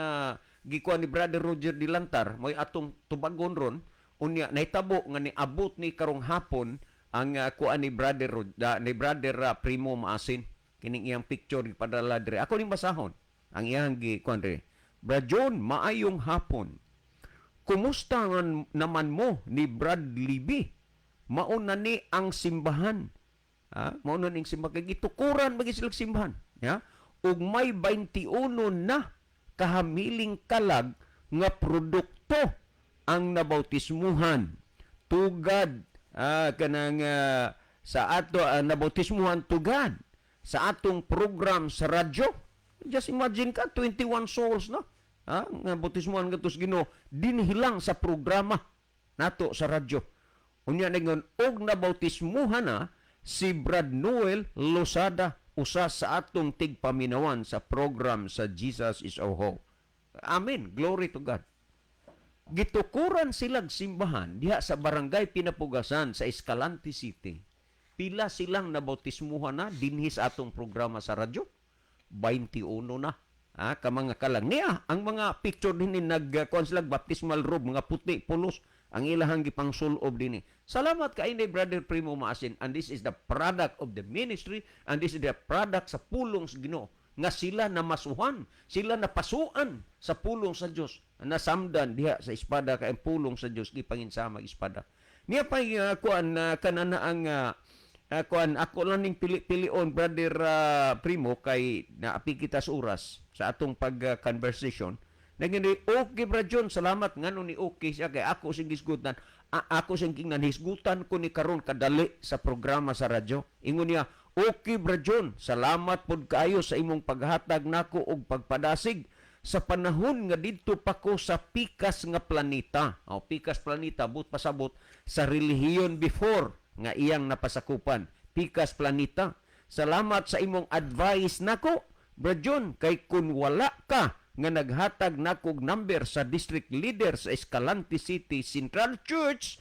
gikuan ni Brother Roger Dilantar mo'y atong tubagon ron. Unya nahitabo nga niabot ni karong hapon ang kuan ni Brother Primo Maasin, kining iyang picture gipadala dire. Ako ning basahon ang iyang gi kuan dire. "Brad John, maayong hapon. Kumusta naman mo ni Brad Libby? Mauna ni ang simbahan." Ha? Mauna ni ang simbahan. Kay gitukuran magi silang simbahan. Ya? "Ug may 21 na kahamiling kalag nga produkto ang nabautismuhan. Tugad kanang sa ato nabautismuhan tugad sa atong program sa radyo." Just imagine ka, 21 souls, no? Ha? Nga bautismuhan ngadto sa Ginoo dinhi lang sa programa nato sa radyo. Unya ningon, "Og nabautismuhan na si Brad Noel Losada, usa sa atong tigpaminawan sa program sa Jesus is Our Hope." Amen. Glory to God. Gitukuran silang simbahan diha sa Barangay Pinapugasan sa Escalante City. Pila silang nabautismuhan na dinhi sa atong programa sa radyo? 21 na. Ka mga kalang. Niya, ang mga picture dinhi nag kuan sila baptismal robe, mga puti, pulos ang ilahang gipangsulob dinhi. Salamat kay ni Brother Primo Maasin, and this is the product of the ministry and this is the product sa pulong sa Ginoo nga sila namasuhan, sila napasuan sa pulong sa Dios. Nasamdan diha sa espada kay ang pulong sa Dios gipanginsama espada. Niya pa kuan kanana ang kuan, ako lang ning pili-pilion, Brother Primo, kay naapi kita sa oras sa atong pag conversation. Nagini, "Okay, Brad John, salamat." Ngano ni okay siya? Kay ako sing gisgutan. Ako sing kingnan hisgutan ko ni karon kadali sa programa sa radyo. Ingon niya, "Okay, Brad John, salamat pod kaayo sa imong paghatag nako og pagpadasig sa panahon nga didto pa ko sa pikas nga planeta." O, pikas planeta, but pasabot sa relihiyon before nga iyang napasakupan. Pikas planeta. "Salamat sa imong advice nako, Brad John, kay kun wala ka nga naghatag nakog number sa district leader sa Escalante City Central Church,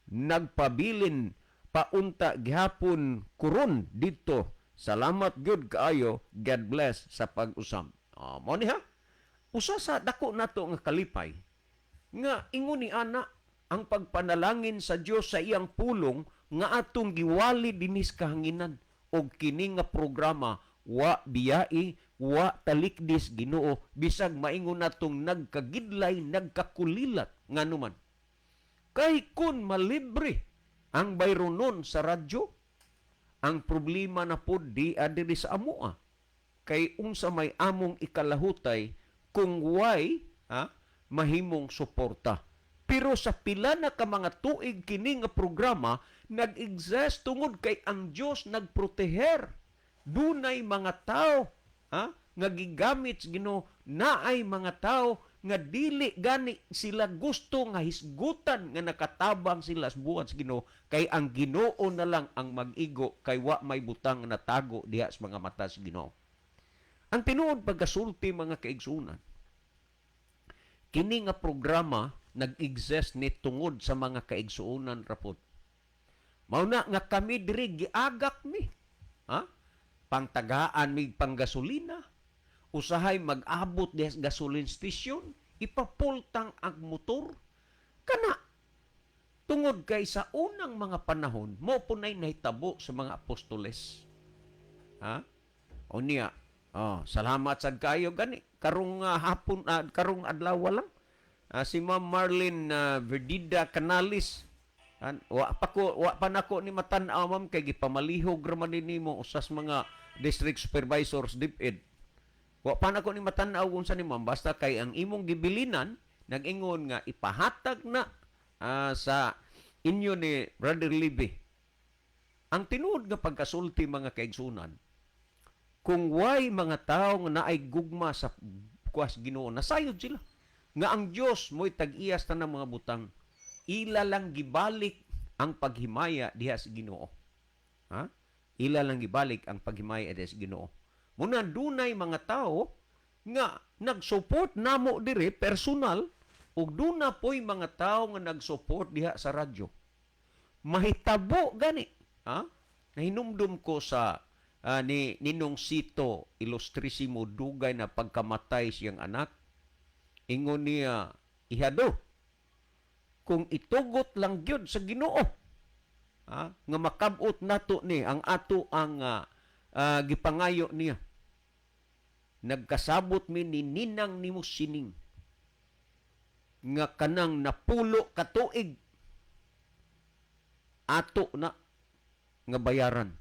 nagpabilin paunta gihapon kuron dito. Salamat gyud kaayo. God bless sa pag-usam." Oh, mo ni ha. Usa sa dako nato nga kalipay nga ingon ni ana ang pagpanalangin sa Dios sa iyang pulong nga atong giwali dinis kahanginan og kini nga programa, wa biyai, wa talikdis Ginoo bisag maingon natong nagkagidlay, nagkakulilat. Nganuman kay kun malibre ang bayronon sa radyo, ang problema na pod di adiri sa amoa, kay unsa may among ikalahutay kung way ha, mahimong suporta? Pero sa pila na ka mga tuig kini nga programa nag-exist tungod kay ang Dios nagproteher. Dunay mga tao, ha, nga gigamit sa Ginoo, naay mga tao nga dili gani sila gusto nga hisgutan nga nakatabang sila sa buhat sa Ginoo, kay ang Ginoo na lang ang mag-igo, kay wa may butang nga natago diha sa mga mata sa Ginoo. Ang tinuod pagkasulti, mga kaigsunan, kini nga programa nag-exist ni tungod sa mga kaigsuonan rapod. Mao na nga kami diri giagak mi. Ha? Pangtagaan mig panggasolina. Usahay mag-abot diha sa gasoline station, ipapultang ang motor. Kana tungod kay sa unang mga panahon mo punay nahitabo sa mga apostoles. Ha? O niya, oh, salamat sad kayo gani karong hapon, karong adlaw lang. Si Ma'am Marlene Verdida Canales. Wa pa nako ni matan-aw, ma'am, kay gipamalihog ra man ni nimo usas mga district supervisors DepEd. Wa pa nako ni matan-aw unsa ni ma'am, basta kay ang imong gibilinan nag-ingon nga ipahatag na sa inyo ni Brother Libby. Ang tinuod nga pagkasulti, mga kaigsunan, kung way mga tao nga naay gugma sa kuas Ginoo, nasayod sila nga ang Dios mo'y tag-iyas tanang mga butang. Ila lang gibalik ang paghimaya diha sa Ginoo. Ha? Ila lang gibalik ang paghimaya diha sa Ginoo. Muna dunay mga tao nga nag-support namo dire personal ug duna po'y mga tao nga nag-support diha sa radyo. Mahitabo gani, ha? Nahinumdum ko sa ni Ninong Sito Ilustrisimo, dugay na pagkamatay siyang anak. Ingon niya, "Ihado, kung itugot lang gyud sa Ginoo, ha, nga makabot nato ni ang ato ang gipangayo niya, nagkasabot mi ni ninang nimo sining nga kanang napulo ka tuig ato na nga bayaran."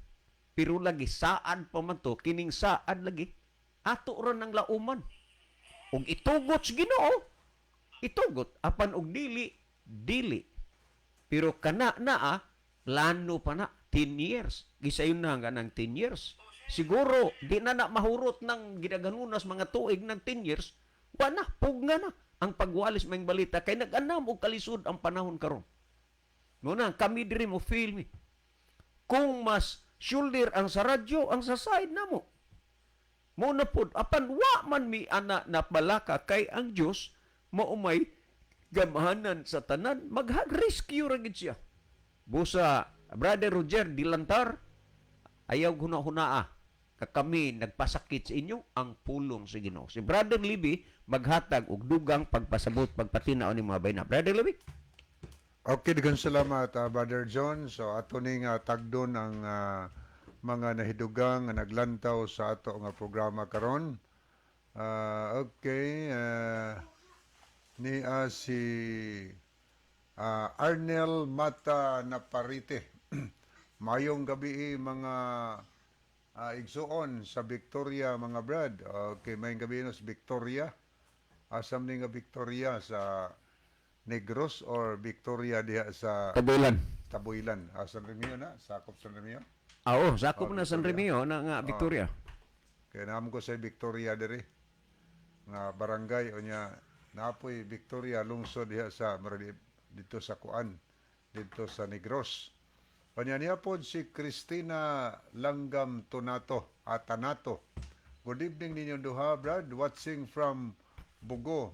Pero lagi saad pa man to, kining saad lagi ato ra ng lauman. Ug itugot sa Ginoo, itugot, apan og dili, dili. Pero kana naa plano pa na 10 years. Gisayon na nga ng 10 years. Siguro di na na mahurot ng ginaganunas mga tuig ng 10 years. Wa na, pugna na ang pagwalis maayong balita kay nag-anam og kalisod ang panahon karon. Muna kami diri mo feel me. Kung mas shoulder ang sa radyo, ang sa side namo. Mo na pod, apan wa man mi ana na balaka kay ang Dios mao may gamhanan sa tanan, mag-rescue ra gid siya. Busa Brother Roger Dilantar, ayaw huna-hunaa ka kami nagpasakit sa inyo, ang pulong sa Ginoo. Si Brother Libby maghatag og dugang pagpasabot, pagpatinaw ni mga bayna. Brother Libby. Okay, daghang salamat, Brother John. So ato ning tagdon ang mga nahidugang nga naglantaw sa ato nga programa karon. Okay, ni si Arnel Mata Naparite. "Mayong gabi mga igsuon sa Victoria, mga brad." Okay, mayong gabi no sa Victoria. Asam ni nga Victoria, sa Negros or Victoria diha sa Tabulan. Tabuilan? Ah, San Remio na, sakop San Remio. Ah, oo, sakop Oh, na San Victoria. Remio na nga Victoria. Kaya naam ko sa Victoria diri nga barangay, unya napoy Victoria lungsod diha sa dito sa kuan, dito sa Negros. Unya niya pod si Christina Langgam Tonato Atanato. "Good evening ninyo duha, Brad. Watching from Bugo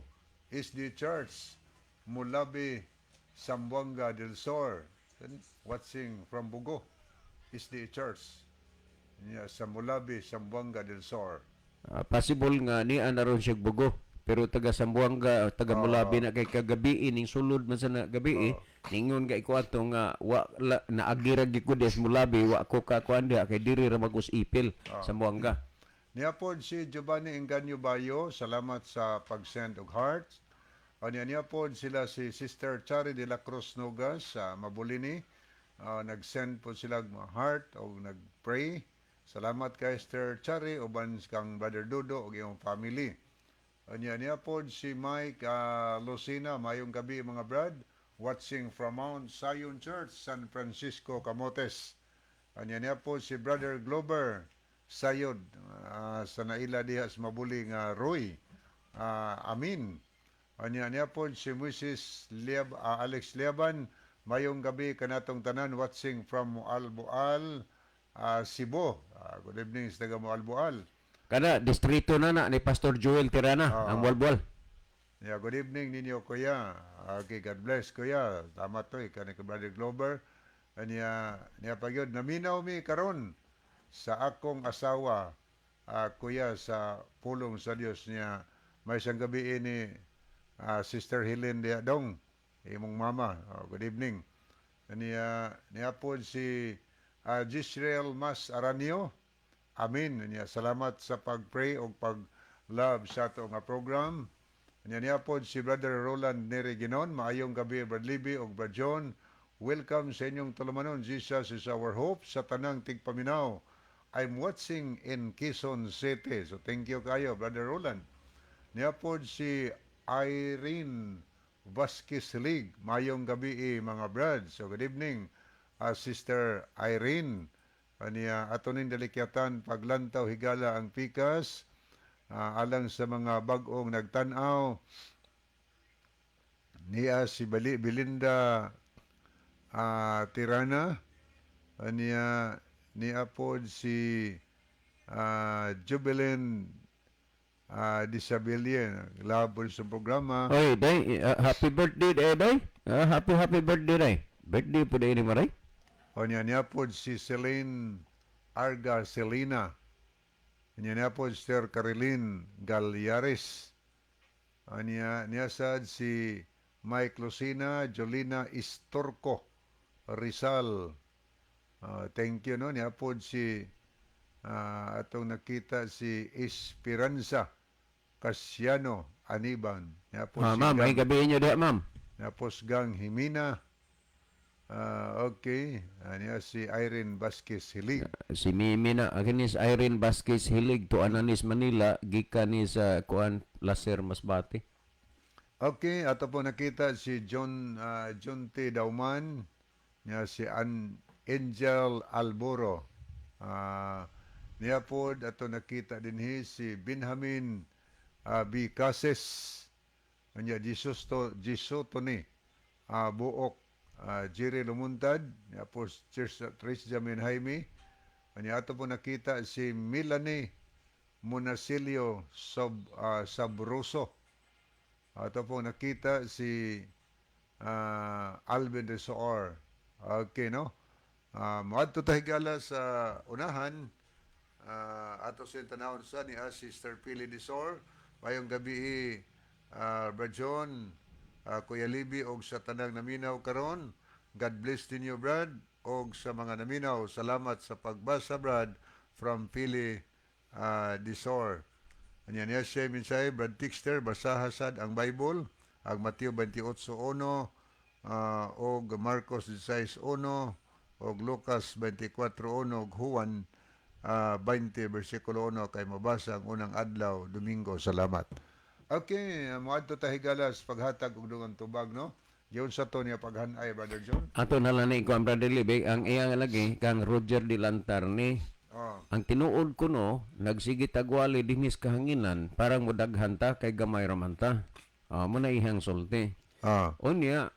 SDA Church, Mulabi, Zamboanga del Sur." Watching from Bugo SDA Church. Nya sa Mulabi, Zamboanga del Sur. Possible nga niya na ron siya Bugo. Pero taga Zamboanga, taga Mulabi na kay kagabi ning sulod man sa na gabi eh. Ningon ga iko ato nga wa la, naagi ra gyud ko des Mulabi, wa ko ka kuan diha kay diri ra magus ipil Zamboanga. Niya pod si Giovanni Enganyo Bayo, salamat sa pag-send og hearts. O niya niya pod sila si Sister Chari de la Cruz Nogas sa Mabulini. Nag-send po sila og mga heart o nag-pray. Salamat kay Sister Chari uban kang Brother Dudo ug iyong family. O niya niya pod si Mike Lucina, "Mayong gabi mga brad, watching from Mount Zion Church, San Francisco, Camotes." Anya niya po si Brother Glover Sayod sa naila diha sa Mabuli nga Roy. Amin. Anya niya po si Mrs. Alex Liaban, "Mayong gabi kanatong tanan, watching from Moalboal, Cebu." Good evening sa taga Moalboal. Kana distrito na na ni Pastor Joel Tirana ang Walbual. Yeah, good evening ninyo, kuya. Okay, God bless, kuya. Tama to eh, kani ka Brother Glover. Anya niya pa gyud, "Naminaw mi karon sa akong asawa." kuya sa pulong sa Dios niya. May isang gabi ini Sister Helen Diadong, imong mama. Oh, good evening. Niya niya pod si Gisrael Mas Aranio. Amen. Niya salamat sa pag-pray o pag-love sa ato nga program. Niya niya pod si Brother Roland Neri Ginon. Maayong gabi, Brad Libby ug Brad John. Welcome sa inyong tulumanon. Jesus is our hope sa tanang tigpaminaw. I'm watching in Quezon City. So thank you kayo, Brother Roland. Niya pod si Irene Vasquez League. Mayong gabi eh, mga brad. So good evening, Sister Irene. Aniya ato ning dalikyatan paglantaw higala ang pikas alang sa mga bag-ong nagtan-aw niya si Bali Belinda Tirana, aniya niya pod si Jubilin Disabilien labon sa programa. Oy, day, happy birthday day, day. Happy happy birthday day. Birthday po day ni Maray. O niya niya pod si Celine Arga Celina. Niya niya pod Sir Carilyn Galyares. O niya niya sad si Mike Lucina, Jolina Istorco Rizal. Thank you, no. Niya pod si atong nakita si Esperanza Casiano Aniban. Niya pod si Ma'am, may Gang, gabi inyo diha, ma'am. niya po si Gang Himina. Okay. Niya si Irene Vasquez Hilig. Si Mimi na akin ni Irene Vasquez Hilig to Ananis Manila gikan ni sa kuan Laser Masbate. Okay, ato po nakita si John John T. Dauman, niya si Angel Alboro. Niya po ato nakita dinhi si Benjamin B. Cases. Anya Jesus to Jesus to ni Buok, Jerry Lumuntad, niya po si Tris Jamin Jaime. Anya ato po nakita si Melanie Monasilio Sabroso. Ato po nakita si Alvin Resoor. Okay, no? Moadto ta higala sa unahan. Ato sa tanawon sa ni Sister Pili Desor. Mayong gabi, Brad John, Kuya Libby, og sa tanang naminaw karon. God bless ninyo, Brad, og sa mga naminaw. Salamat sa pagbasa, Brad, from Pili Desor. Anya niya siya mensahe, Brad Tixter, basaha sad ang Bible, ang Mateo 28:1, og Marcos 16:1, og Lucas 24:1, og Juan 20 versikulo 1 kay mabasa ang unang adlaw Domingo. Salamat. Okay, moadto ta higala sa paghatag og dugang tubag, no? Giun sa to niya paghanay, Brother John. Ato na lang ni kuan Brother Libby ang iyang lagi kang Roger Dilantar ni. Oh. Ang tinuod ko no, nagsige tagwali dinis kahanginan, parang mudaghan ta kay gamay raman ta. Mo na ihang sulti. Unya,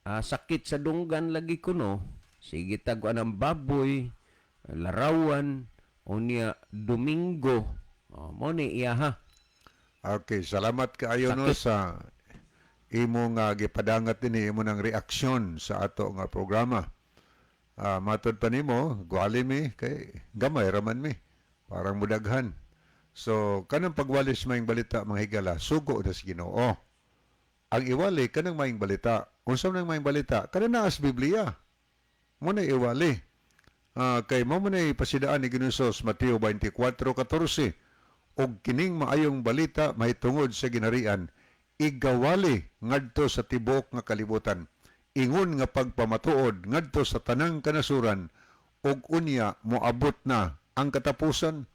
sakit sa dunggan lagi kuno, sige tagwa ng baboy, larawan, unya Domingo. Oh, mo ni iya ha. Okay, salamat kaayo no sa imo nga gipadangat dinhi imo ng reaksyon sa ato nga programa. Matod pa nimo, gwali mi kay gamay raman mi. Parang mudaghan. So, kanang pagwalis maayong balita mga higala, sugo na sa Ginoo. Ang iwali kanang maayong balita. Unsa man ang maayong balita? Kanang naa sa Biblia. Mo na iwali. Kay mo man ay pasidaan ni Ginoong Hesus, Mateo 24:14, og kining maayong balita mahitungod sa ginharian igawali ngadto sa tibuok nga kalibutan ingon nga pagpamatuod ngadto sa tanang kanasuran ug unya moabot na ang katapusan.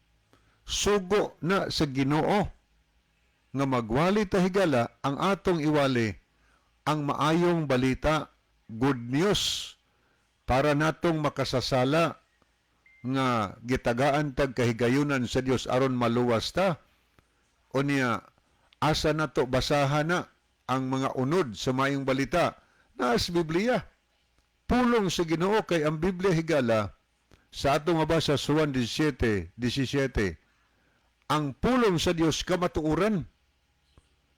Sugo na sa Ginoo nga magwali ta higala. Ang atong iwali ang maayong balita, good news, para natong makasasala nga gitagaan tag kahigayunan sa Dios aron maluwas ta. Unya asa nato basahan na ang mga unod sa maayong balita? Naa sa Biblia, pulong sa Ginoo, kay ang Biblia higala sa atong mabasa sa Juan 17:17, ang pulong sa Dios kamatuoran.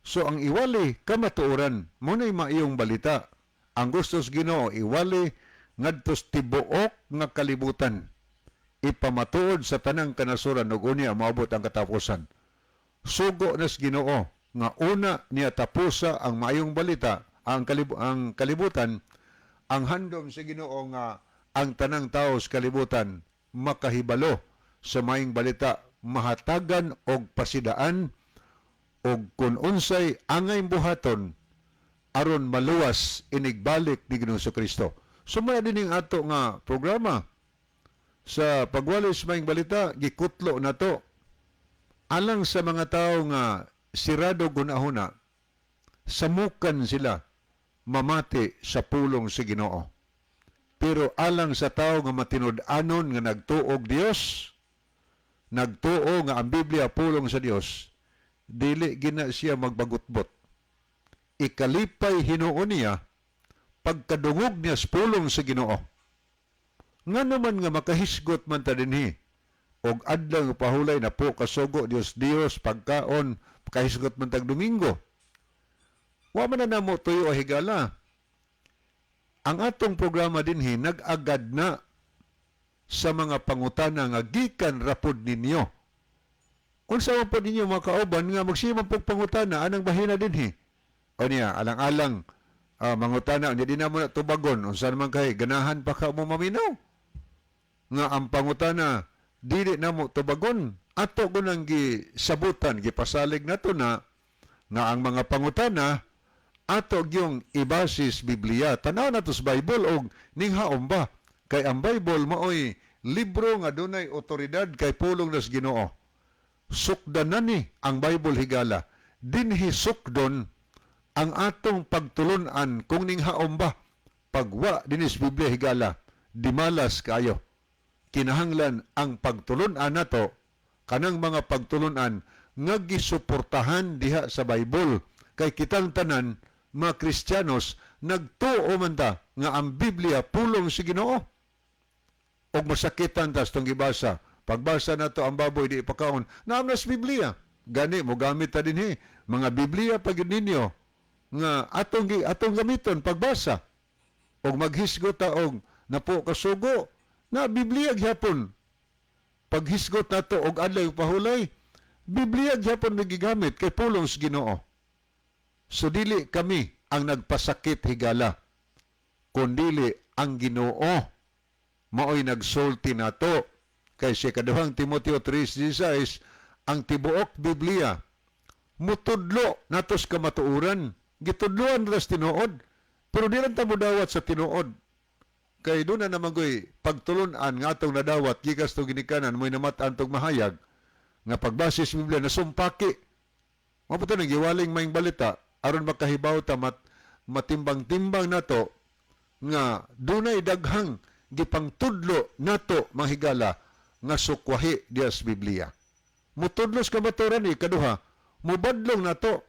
So ang iwali kamatuoran, mo na'y maayong balita. Ang gusto sa Ginoo iwali ngadto sa tibuok nga kalibutan. Ipamatuod sa tanang kanasuran ug unya moabot ang katapusan. Sugo nas Ginoo nga una niya tapusa ang maayong balita ang kalibutan. Ang handom sa Ginoo nga ang tanang tao sa kalibutan makahibalo sa maayong balita, mahatagan og pasidaan og kun unsay angay buhaton aron maluwas inigbalik ni Ginoong Kristo. So mao din ato nga programa sa pagwali sa maayong balita, gikutlo na to alang sa mga tao nga sirado gunahuna, samukan sila mamati sa pulong sa Ginoo. Pero alang sa tao nga matinud-anon nga nagtuog Dios, nagtuo nga ang Biblia pulong sa Dios, dili gina siya magbagutbot. Ikalipay hinuon niya pagkadungog niya sa pulong sa Ginoo. Nga naman nga makahisgot man ta dinhi og adlaw nga pahulay na po kasugo Dios Dios pagkaon, kahisgot man tag Domingo. Wa man na namo tuyo higala. Ang atong programa dinhi nag-agad na sa mga pangutana nga gikan rapod ninyo. Unsa man po ninyo mga kauban nga magsima pog pangutana anang bahina dinhi? O niya, alang-alang mangutana, unya di na mo na tubagon, unsa naman kay ganahan pa ka mo maminaw? Nga ang pangutana dili na mo tubagon, ato ko nang gisabutan, gipasalig nato na nga ang mga pangutana ato gyung ibasis Biblia. Tanaw nato sa Bible og ninghaom ba, kay ang Bible maoy libro nga dunay otoridad kay pulong nas Ginoo. Sukdanan ni ang Bible, higala. Dinhi sukdon ang atong pagtulun-an kung ninghaom ba. Pagwa dinis Biblia, higala, dimalas kayo. Kinahanglan ang pagtulun-an nato kanang mga pagtulun-an nga gisuportahan diha sa Bible, kay kitang tanan mga Kristiyanos nagtuo man ta nga ang Biblia pulong sa Ginoo. Og masakitan tas tong gibasa. Pagbasa nato, ang baboy di ipakaon. Naam nas Biblia. Gani mo gamit ta dinhi mga Biblia pag ninyo nga atong gamiton pagbasa. Og maghisgot ta og napo kasugo na Biblia gyapon. Paghisgot nato og adlaw pahulay, Biblia gyapon may gigamit kay pulong sa Ginoo. So dili kami ang nagpasakit, higala, kundili ang Ginoo maoy nagsulti nato. Kay sa Ikaduhang Timoteo 3:16, ang tibuok Biblia mutudlo natos kamatuoran. Gitudloan ras tinuod. Pero di lang ta modawat sa tinuod. Kay doon na naman ko'y pagtulunan nga atong nadawat gikas to ginikanan mo'y namat-an tong mahayag nga pagbase sa Biblia nasumpaki. Mao po nang giwaling maayong balita aron makahibaw ta matimbang-timbang nato nga dunay daghang gipangtudlo nato, mga higala, nga sukwahi diya sa Biblia. Mutudlo sa kamatuoran ni kaduha, mubadlong nato,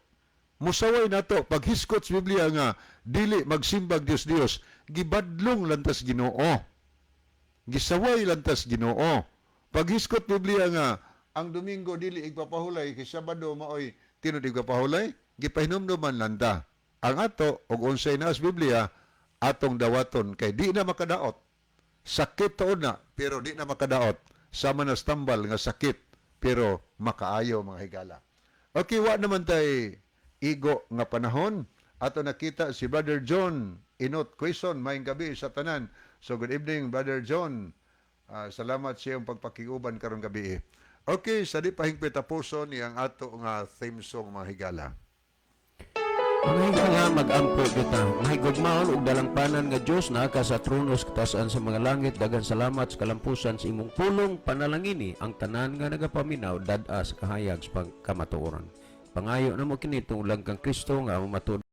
musaway nato paghiskot sa Biblia nga dili magsimbag Dios Dios, gibadlong lantas Ginoo. Gisaway lantas Ginoo. Paghiskot Biblia nga ang Domingo dili igpapahulay kay Sabado maoy tinud igpapahulay, gipahinumduman lanta. Ang ato og unsay naa sa Biblia atong dawaton kay di na makadaot. Sakit tuod na pero di na makadaot. Sama na tambal nga sakit pero makaayo, mga higala. Okay, wa naman tay igo nga panahon. Ato nakita si Brother John Inot Quezon, maayong gabi sa tanan. So good evening, Brother John. Salamat sa iyong pagpakiuban karong gabi. Okay, sa di pahingpit tapuson ni ang ato nga theme song, mga higala. Mga higala, mag-ampo kita. Mahigugmaon ug dalangpanan nga Dios na ka sa trono sa katasan sa mga langit, daghang salamat sa kalampusan sa imong pulong. Panalangini ang tanan nga nagapaminaw dad-a sa kahayag sa pagkamatuoran. Pangayo namo kini tungod lang kang Kristo nga matuod.